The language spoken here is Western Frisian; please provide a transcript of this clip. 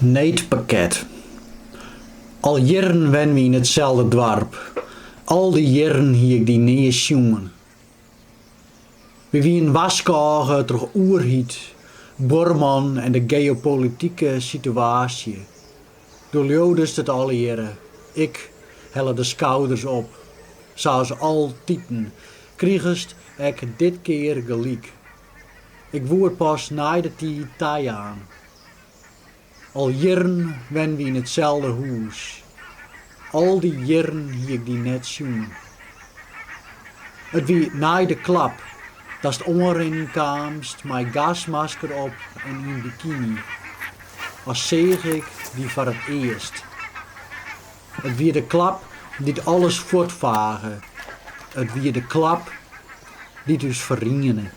Needpakket. Al jierren wennen wy yn itselde doarp. Al dy jierren hie ik dy nea sjoen. Wy wienen warskôge troch oerheid, buorman en de geopolitike situaasje. Do leaudest it allegearre. Ik helle de skouders op. Sa as altiten krigest ek dit kear gelyk. Ik woe it pas nei de tiid tajaan. Al jierren wennen wy yn itselde hûs. Al dy jierren hie ik dy net sjoen. It wie nei de klap datst oanrinnen kaamst mei gasmasker op en yn bikiny. As seach ik dy foar it earst. It wie de klap dy't alles fuortfage. It wie de klap dy't ús feriene.